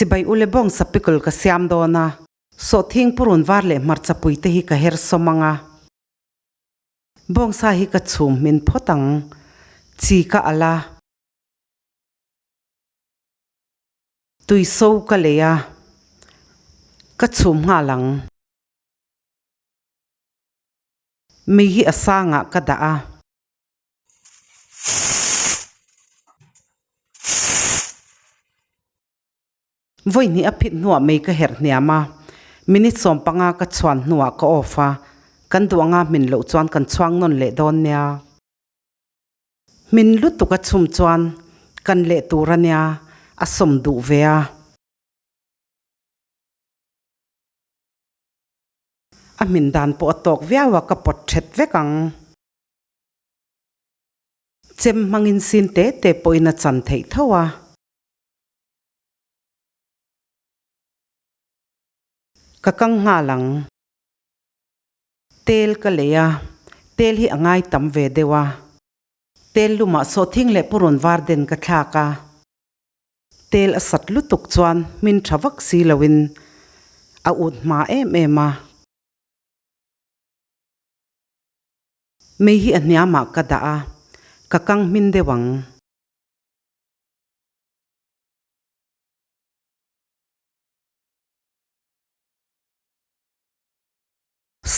Chibai ule bawngsa pickle ka siam dawn a. Sawhthing purun var leh hmarcha pui te hi ka her sawm ang a. Bawngsa hi ka chhum hmin phawt ang. Chi ka alh a. Tui so ka lei a. Ka chhum nghal ang. Mei hi a sangah ka dah a. Vawi hnih a phit hnuah mei ka herh hniam a, minute 15 ka chhuan hnuah ka off a, kan duh anga hmin loh chuan kan chhuang nawn leh dawn nia. Hmin lutuk a chhum chuan kan leh tur a nia, a sawm duh ve a. A hmin dan pawh a tawk viau a, ka pawt thet vek ang. Chem hmangin sin te te pawhin a chan theih tho a. Ka kang nghal ang. Tel ka lei a, tel hi a ngai tam ve deuh a. Tel lumah sawhthing leh purun var den ka thlak a. Tel a sat lutuk chuan hmin tha vak si loin a ut hma em em a. Mei hi a hniamah ka dah a, ka kang hmin deuh ang.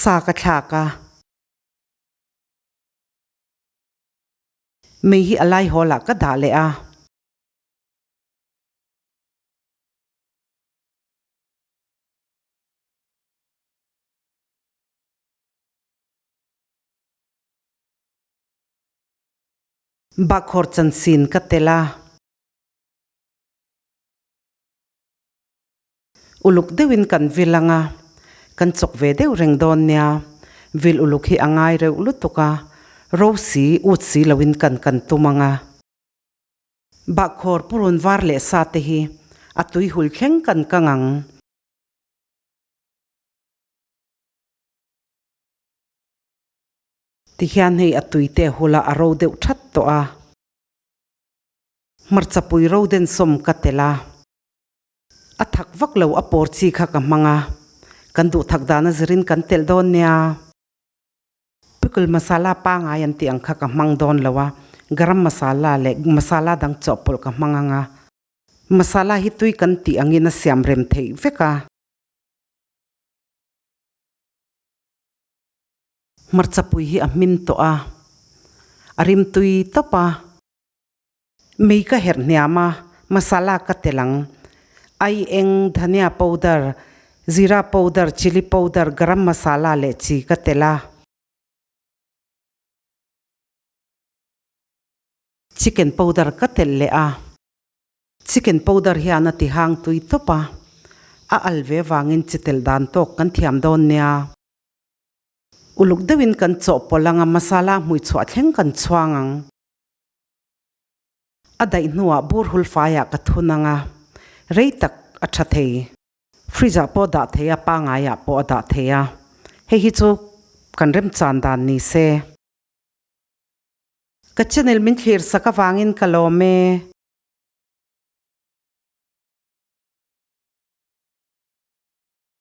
Sa ka thlak a. Mei hi a laihawl ah ka dah leh a. Bakhawr chansin ka tel a. Uluk deuhin kan vil ang a, kan chawk ve deuh reng dawn nia. Vil uluk hi a ngai reuh lutuk a, ro si, ut si loin kan kan tum ang a. Bahkhawr purun var leh sa te hi a tui hul thleng kan kang ang. Tihian hei a tui te hula a ro deuh that tawh a. Hmarchapui ro den sawm ka tel a. A thak vak lo a pawr chi kha ka hmang a, kan duh thak dan a zirin kan telh dawn nia. Pickle masala pangai an tih ang kha ka hmang dawn lo a, garam masala leh masala dang chawhpawlh ka hmang ang a. Masala hi tui kan tih angin a siam rem theih vek a. Hmarchapui hi a hmin tawh a, a rim tui tawp a. Mei ka herh hniam a, masala ka tel ang. Ai eng, dhania powder, zira powder, chilli powder, garam masala leh chi ka tel a. Chicken powder ka telh leh a. Chicken powder hian a ti hang tui tawp a, a al ve vangin chi telh dan tawk kan thiam dawn nia. Uluk deuhin kan chawhpawlh ang a, masala hmui chhuah thleng kan chhuang ang. A daih hnuah bur hul faiah ka thun ang a, rei tak a tha thei. Fridge ah pawh a dah thei a, pangaiah pawh a dah thei a. Hei hi chu kan remchan dan ni se. Ka channel min thlir sak avangin ka lawm e.